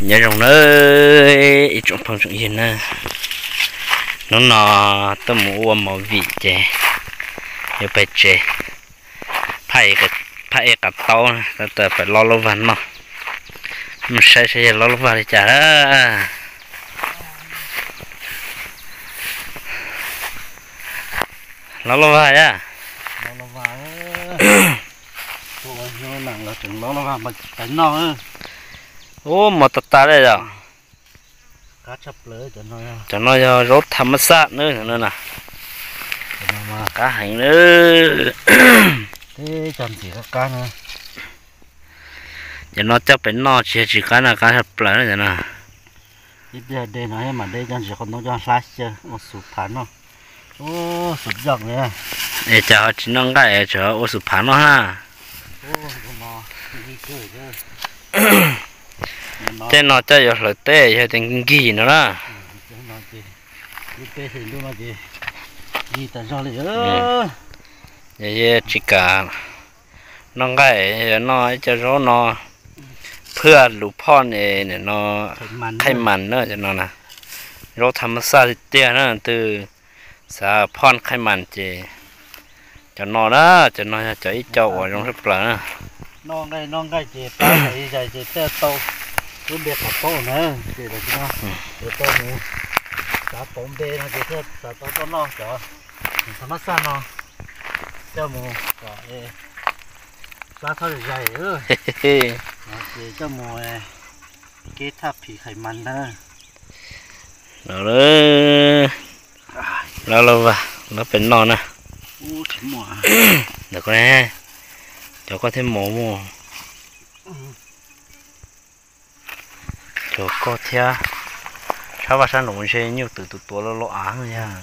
Nyob zoo nawb ib tsoom phooj tsoom ywg na, hnub no tuaj mus ua movie ces yuav pem tsev, phaj ev qav taub, pem lob lub vag noj, mus saib saib yog lob lub vag li cas. Lob lub vag a. Ub, mos tas tas li yom. Cov no yog zaub tham mab xaj na, qab heev na. Cov no coj pem noj tsis yog tsis qab na, qab tshaj plaws na cov no. Ib pliag de no mam de cov ntsis qos ntoo coj hlab xyaw ua xus phav noj. Xus yoj li. Es cas ho tsis noj nqaij es tseem ua xus phav noj na? Tej no coj yuav hlawv teb yog tias nkig no na. Yog tsis kam noj nqaij, noj ib co zaub no, phwj lus phoj ne, no, khaij mas na cov no na. Zaub tham mab xaj tiag tiag na, twg xav phoj khaij mas ces cov no na, cov no yog cov ib co uas zoo tshaj plaws na. Noj nqaij noj nqaij ces pab nqaij zais ces thiaj tau lub npe qhov paub na. Ces tam sim no yuav tau mus xav pauv npe no ces thiaj xav tau tuaj noj cov tham mab xaj no, coj mus kom plab txhob zais. Ces coj mus kev thaj phim khaij mas ntag. Los los vas los pem no na. Ntawm ko ne, cov koj thiaj mos muaj. Cov koj thiab, sab vaj sab nraud ntshe nyuj twm tus tuav los los av yog.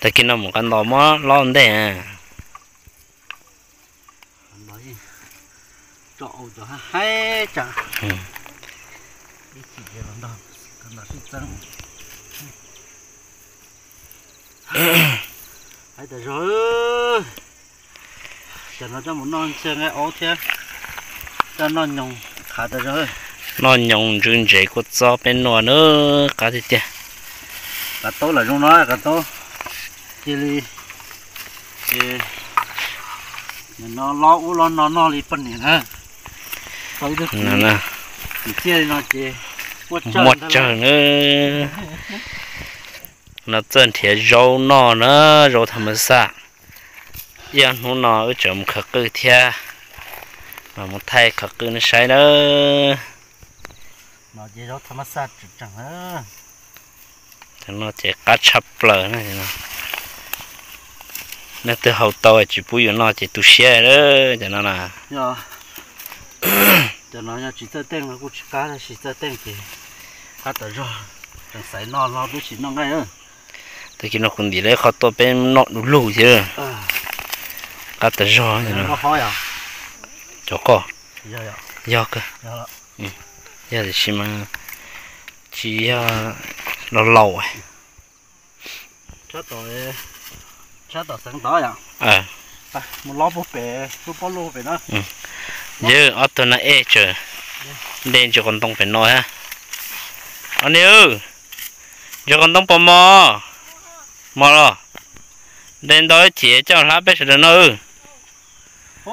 Tag kis no mus qab ntos muab lob ntej. Hais tas zog, cov no coj mus noj ntxhia nqaij aub thiab, coj noj nyoos qhav tas zog. Noj nyoos ntsws ntsev kua txob peb nua na, qab tiag tiag. Qav taub lam zoo no qav taub, cia li, ces no lob ub lob no noj li poj niam na. Kwv tij li no ces muaj tsawg na. No txawj nrhiav zaub noj na, zaub tham mab xaj. Ib ob hnub no wb tseem mus khaws qwj thiab, mas mus thaij khaws qwj nej saib nawb. Cov no ces qab tshaj plaws na. Nej twg haus tau tsis pub yus noj ces tu siab lawm cov no na. Cov no yog tsis txawj teej no kuj tsis qab, tab sis txawj teej ces qab tas zog, tseem xaiv noj no twb tsis noj nqaij. Tag kis no kuv ntim lawv qhov tuaj peb noj du lug thiab. Qab tas zog. Cov koj yog kawg, yog tiam sis mas tsis yog los laus. Mus lob puag pem lub pob luj pem na. Yog ob tug na ej tsawm de ntsis qos ntoo pem no thiab. Ob niag, ntsis qos ntoo puas mos? Mos los? De ntau ib chim coj hlab peb sawv daws noj. Deb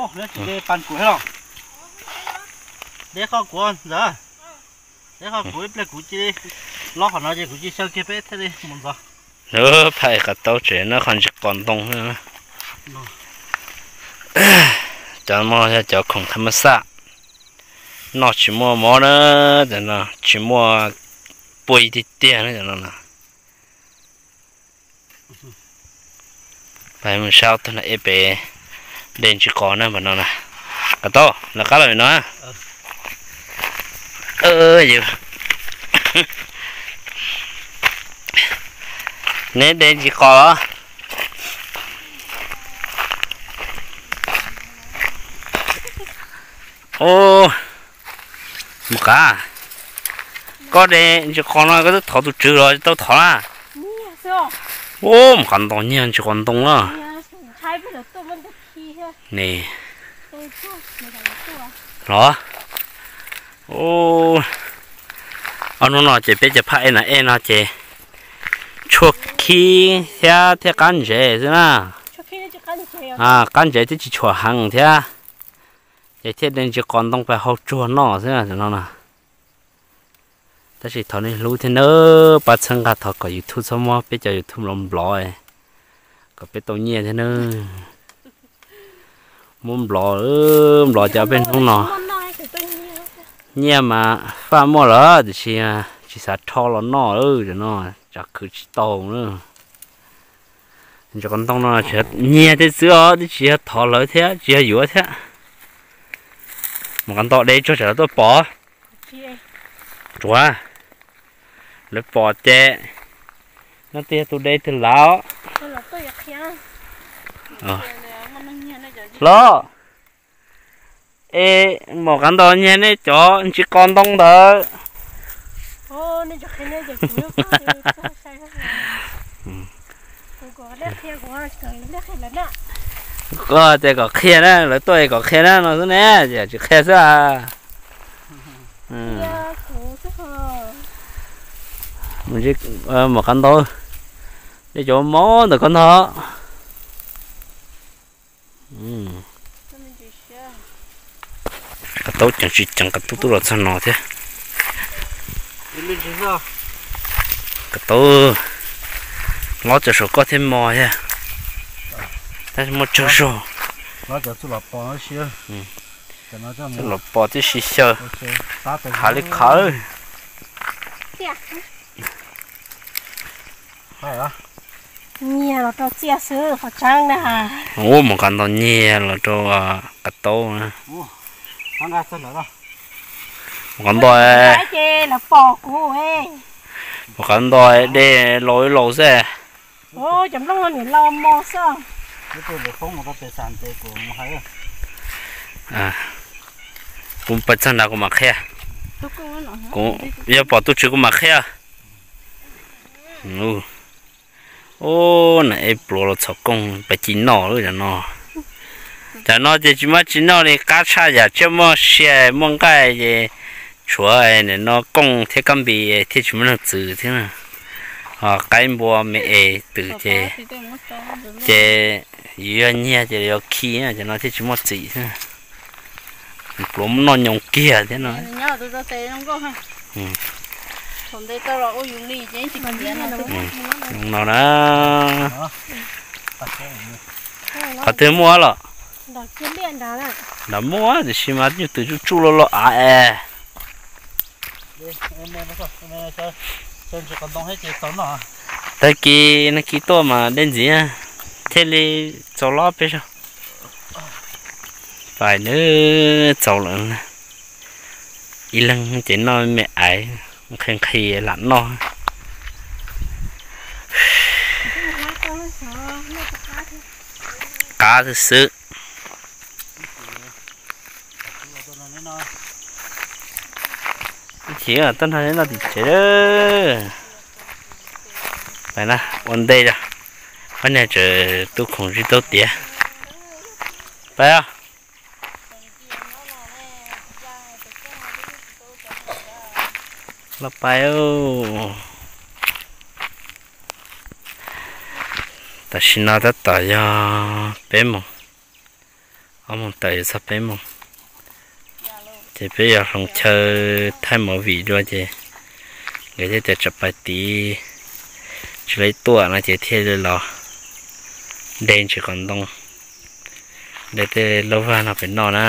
qhov kuv ntxawm, deb qhov kuv ib pliag kuv cia li lob qhov no ces kuv cia li xyaw kiag peb thiaj li mus ntxov. Lawv phaj qav taub tsev no qhov ntsis qos ntoo. Cov no yog cov khoom tham mab xaj, noj tsis muaj mob na, cov no tsis muaj puaj tiag tiag na cov no na. Peb mus saib ob tug no ej pem de ntsis qos na npam no na. Qav taub, lawv qab los no. Neb de ntsis qos los? Ub, mus qav. Koj de ntsis qos no koj twb thov tus tswv los tsis tau thov na? Ub, mus qav ntos nyiag ntsis qos ntoo na. Ni los, ob hnub no ces peb cov phaj ej nas ej no ces tshuaj khib thiab thiab qab ntsev xwb na. Qab ntsev twb tsis tshuam heev thiab, ces thiaj de ntsis qos ntoo pais hau tsuag noj xwb no na. Tab sis thov nej hlub thiab nawb, pab txhawb nqa thov kom YouTube txhob muab peb cov YouTube los nplov, kom peb tau nyiaj thiab nawb. Muab nplov, nplov cov peb hnub no. Nyiaj mas faj muaj lawm tiam sis tsis xav rho los noj lawm no, tsam khwv tsis tau na. Ntsis qos ntoo no nyiag tej xwb os, twb tsis yog thov lawv thiab tsis yog yuav thiab. Mus qos ntoo de tsuag tsam lawv tuaj pom. Tsuav, lawv pom ces no twb yog tus de twg lav. Los, es mus qos ntoo nyiag nej cov ntsis qos ntoo ntawd. Koj tias kom qhia na, lawv tuaj es kom qhia na no xwb ne, tsis qhia xwb. Mus qos ntoo, de cov mob ntawm koj ntog. Koj taub ceev tsis ceev, koj tub tub los txog no thiab. Koj taub, lob cov saum koj thiab mos thiab. Tab sis muaj tsawg zog. Los pom tib si xyaw, hav li qhawv. Nyiag los rau txiaj xwb qhov tseeb na. Ua mus qos ntoo nyiag los rau koj taub na. Mus qos ntoo, mus qos ntoo de laus laus xwb. Kuv pais txog nrad kuv mam qhia. Kuv yog pom tus tswv kuv mam qhia. Ub, na ej pluav los txhom kooj pais ci noj lawm cov no. Cov no ces tsis muaj tsi noj li, qab tshaj yam tsiaj muaj sia muaj nqaij ces tshuav nim no kooj thiab kab npis thiaj tsis muaj neeg txwv thiab. Ho qaib npua me es twm ces, ces yus yog nyiag ces yuav khi, cov no thiaj tsis muaj txim thiab. Pluav muab noj nyoos kiag thiab no. No na, qhov twg muaj los? Nram muaj tiam sis mas nyuj twm tsuj tsuj loj loj av es. Tag kis nag kis tuaj mas dej ntxiv thiaj li txaus lob peb zog. Pais nws txaus lawm. Ib leeg ces noj me aiv, nqhis nqhis lam noj. Qab xwb xwb. Ib chim tuaj nrog neb noj tim tsev. Pais na, ua ntej os, ob niag tseem tub khoom tsis tau tiav. Pais os. Los pais. Tam sim no tab tom yog peb moos, ob moos tawm yuav txog peb moos, ces peb yuav hloov chaw thaij movie dua ces nkawd thiaj tias tsam pais tid tsis laib tuaj no ces thiaj li los de ntsis qos ntoo, de tej lauj vag no pem noj na.